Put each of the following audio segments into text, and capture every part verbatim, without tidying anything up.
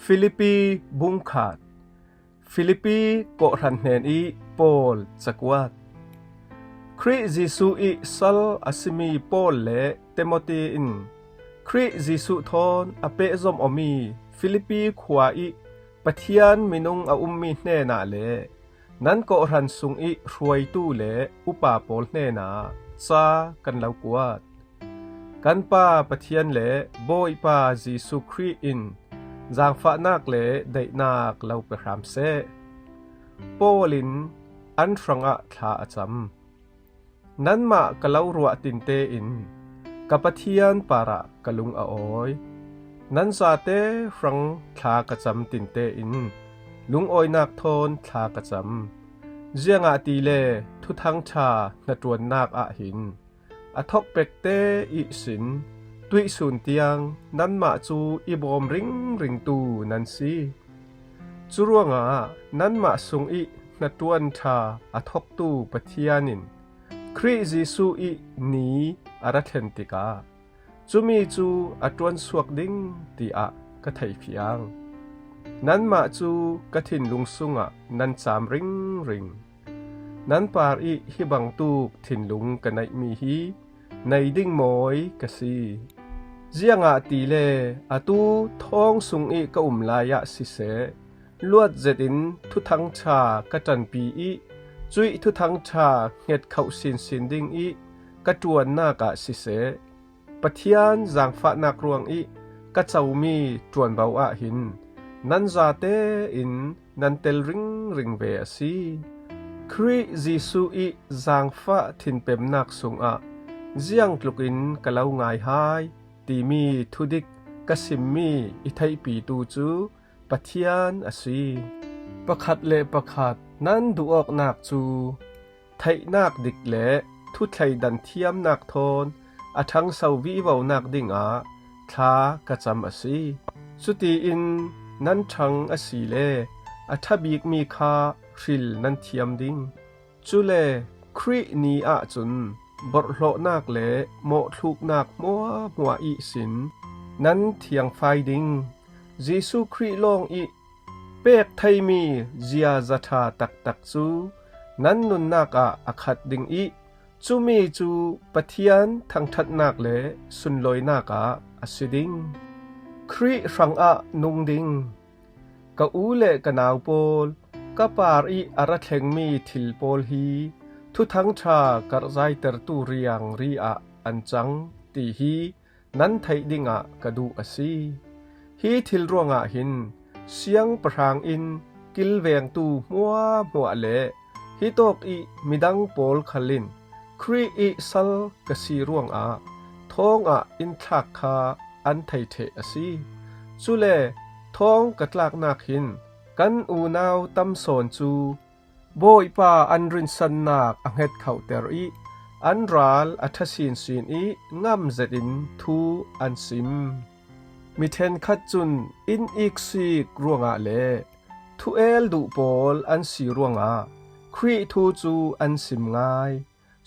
Filipi bungkhat. Filipi kawhhran hnen ih Paul cakuat. Khrih Jesuh ih sal a simi Paul le Timoti in Khrih Jesuh thawn a pehzom awmi Filipi khua ih Pathian minung a ummi hnenah le nan kawhhran sungih hruaitu le upa pawl hnenah ca kan lo kuat. Kan Pa Pathian le Bawipa Jesuh Khrih in zaangfahnak le daihnak lo pe hram seh. Paul in an hrangah thla a cam. Nanmah ka lo ruah tinte in ka Pathian parah ka lung a awi. Nan zate hrang thla ka cam tinte in lungawinak thawn thla ka cam. Ziangahtile Thuthang ṭha hnaṭuannak ah hin a thok pekte ihsin tuihsun tiang nanmah cu i bawm ringringtu nan si. Curuangah nanmah sungih hnaṭuan ṭha a thoktu Pathian in Khrih Jesuh ih ni a ra thlen tikah cumi cu a ṭuansuak ding tiah ka thei fiang. Nanmah cu ka thinlung sungah nan caam ringring. Nan par ih hi bangtuk thinlung ka neihmi hi nei ding mawi ka si. Ziangahtile atu thawng sungih ka um lai ah siseh, luat zetin Thuthang ṭha ka ṭanpi ih cuih Thuthang ṭha hngetkhoh sinsin dingih ka ṭuannak ah siseh, Pathian zaangfahnak ruangih ka comi ṭuanvo ah hin nan zate in nan tel ringring ve a si. Khrih Jesuh ih zaangfah thinpemnak sungah ziangtlukin ka lo ngai hai timi thudik ka simmi i theihpitu cu Pathian a si. Pakhat le pakhat nan duhawknak cu theihnak dik le thuthleidan thiamnak thawn a ṭhangso vivonak dingah thla ka cam a si. Cutiin nan ṭhang a si le a ṭha bikmi kha hril nan thiam ding. Cule Khrih ni ahcun borhhlawhnak le mawhthluknak hmuahhmuah ihsin nan thiangfai ding. Jesuh Khrih lawng ih pek theimi ziaza ṭha taktak cu nan nunnak ah a khat ding ih cumi cu Pathian thangṭhatnak le sunlawinak ah a si ding. Khrih hrangah nung ding. Ka u le ka nau pawl, ka par ih a ra thlengmi thil pawl hi Thuthang ṭha karhzaitertu riangri ah an cang ti hi nan theih dingah ka duh a si. Hi thil ruangah hin siangpahrang in kilvengtu hmuahhmuah le hitawk ih midang pawl khal in Khrih ih sal ka si ruangah thawngah in thlak kha an thei ṭheh a si. Cule thawng ka tlaknak hin kan unau tam sawn cu Bawipa an rinsannak a hngetkhohter ih an ral a ṭha sinsin ih ngam zetin thu an sim. Mi ṭhenkhat cun in iksik ruangah le thu el duh pawl an si ruangah Khrih thu cu an sim ngai.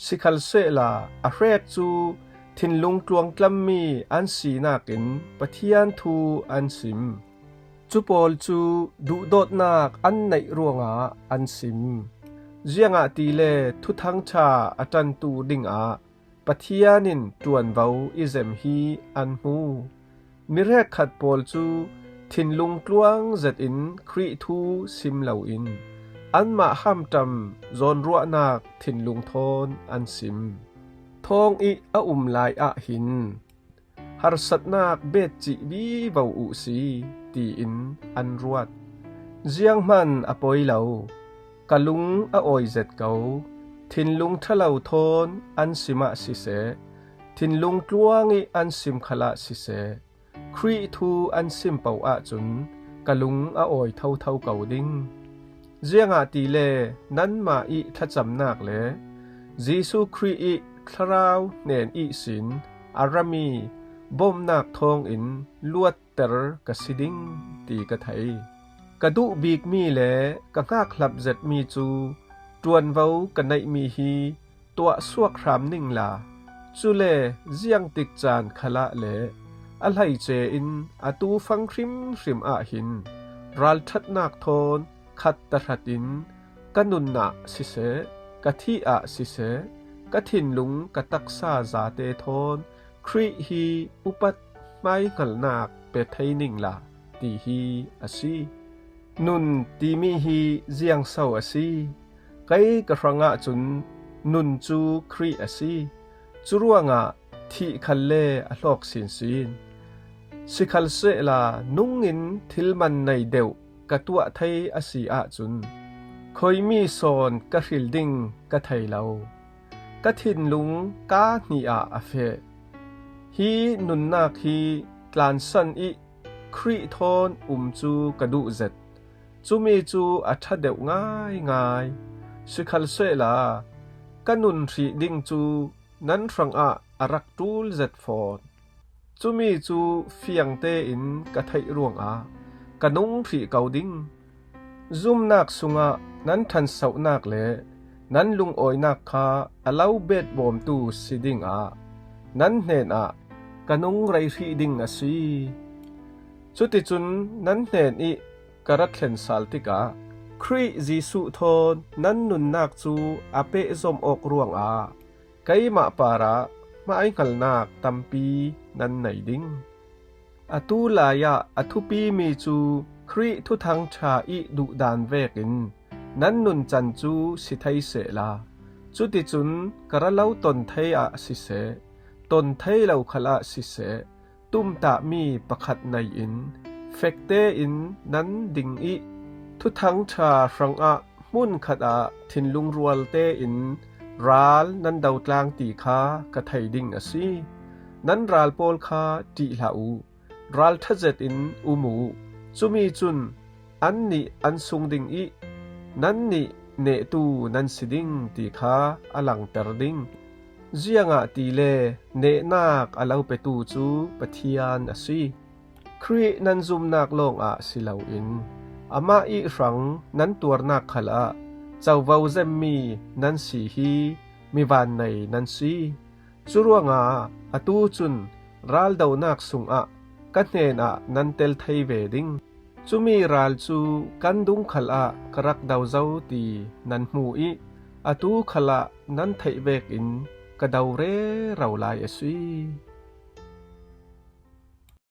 Sikhalsehla a hrek cu thinlung tluangtlammi an si nakin Pathian thu an sim. Cu pawl cu duhdawtnak an neih ruangah an sim. Ziangahtile Thuthang ṭha a ṭantu dingah Pathian in ṭuanvo i zem hi an hmu. Mi hrekkhat pawl cu thinlung tluang zetin Khrih thu sim loin anmah hamṭam zawnruahnak thinlung thawn an sim. Thawng ih a um lai ah hin harsatnak bet cih vivo uhsi, tiin an ruat. Zianghman a poi lo, ka lung a awi zet ko. Thinlung ṭha lo thawn an sim ah siseh, thinlung tluang ih an sim khalah siseh, Khrih thu an sim paoh ahcun ka lung a awi thotho ko ding. Ziangahtile nanmah ih thlacamnak le Jesuh Khrih ih thlarau hnen ihsin a rami bawmhnak thawngin luatter ka si ding ti ka thei. Ka duh bikmi le ka hngakhlap zetmi cu ṭuanvo ka neihmi hi tuahsuak hram ningla, cule ziangtik caan khalah le a hleice in a tu fang hrimhrim ah hin ralṭhatnak thawn khat tahratin ka nunah siseh, ka thih ah siseh, ka thinlung ka taksa zate thawn Khrih hi upat hmaihngalnak pe thei ningla ti hi a si. Nun timi hi ziangso a si? Kei ka hrangah cun nun cu Khrih a si. Curuangah thih khalle a hlawk sinsin. Sikhalsehla nungin thil man nei deuh ka tuah thei a si ahcun khuimi sawn ka hril ding ka thei lo. Ka thinlung kaa hnih ah a feh. Hi nunnak hi tlansan ih Khrih thawn um cu ka duh zet. Cumi cu a ṭha deuh ngaingai. Sikhalsehla ka nun hrih ding cu nan hrangah a rak ṭul zet fawn. Cumi cu fiang tein ka theih ruangah ka nung hrih ko ding. Zumnak sungah nan ṭhansohnak le nan lungawinak kha a lo betbawmtu si dingah nan hnenah ka nung rei hrih ding a si. Cuticun nan hnenih ka ra thlen sal tikah Khrih Jesuh thawn nan nunnak cu a pehzom awk ruangah keimah parah hmaihngalnak tampi nan nei ding. Atu lai-ah a thupimi cu Khrih Thuthang ṭha ih duhdan vekin nan nuncan cu si thei sehla, cuticun ka ra lo ton thei ah siseh, ton thei lo khalah siseh, tumtahmi pakhat nei-in fek tein nan ding ih Thuthang ṭha hrangah hmunkhat ah thinlung rual tein ral nan dotlang ti kha ka thei ding a si. Nan ral pawl kha ṭih hlah uh, ralṭha zetin um uh. Cumi cun annih an sung ding ih nannih nehtu nan si ding ti kha a langter ding. Ziangahtile nehnak a lo petu cu Pathian a si. Khrih nan zumnak lawngah si loin amah ih hrang nan tuarnak khalah covo zemmi nan si hi mi vannei nan si. Curuangah atu cun raldonak sungah ka hnenah nan tel thei ve ding. Cumi ral cu kan dung khalah ka rak do zo ti nan hmu ih atu khalah nan theih vekin ka do rero lai a si.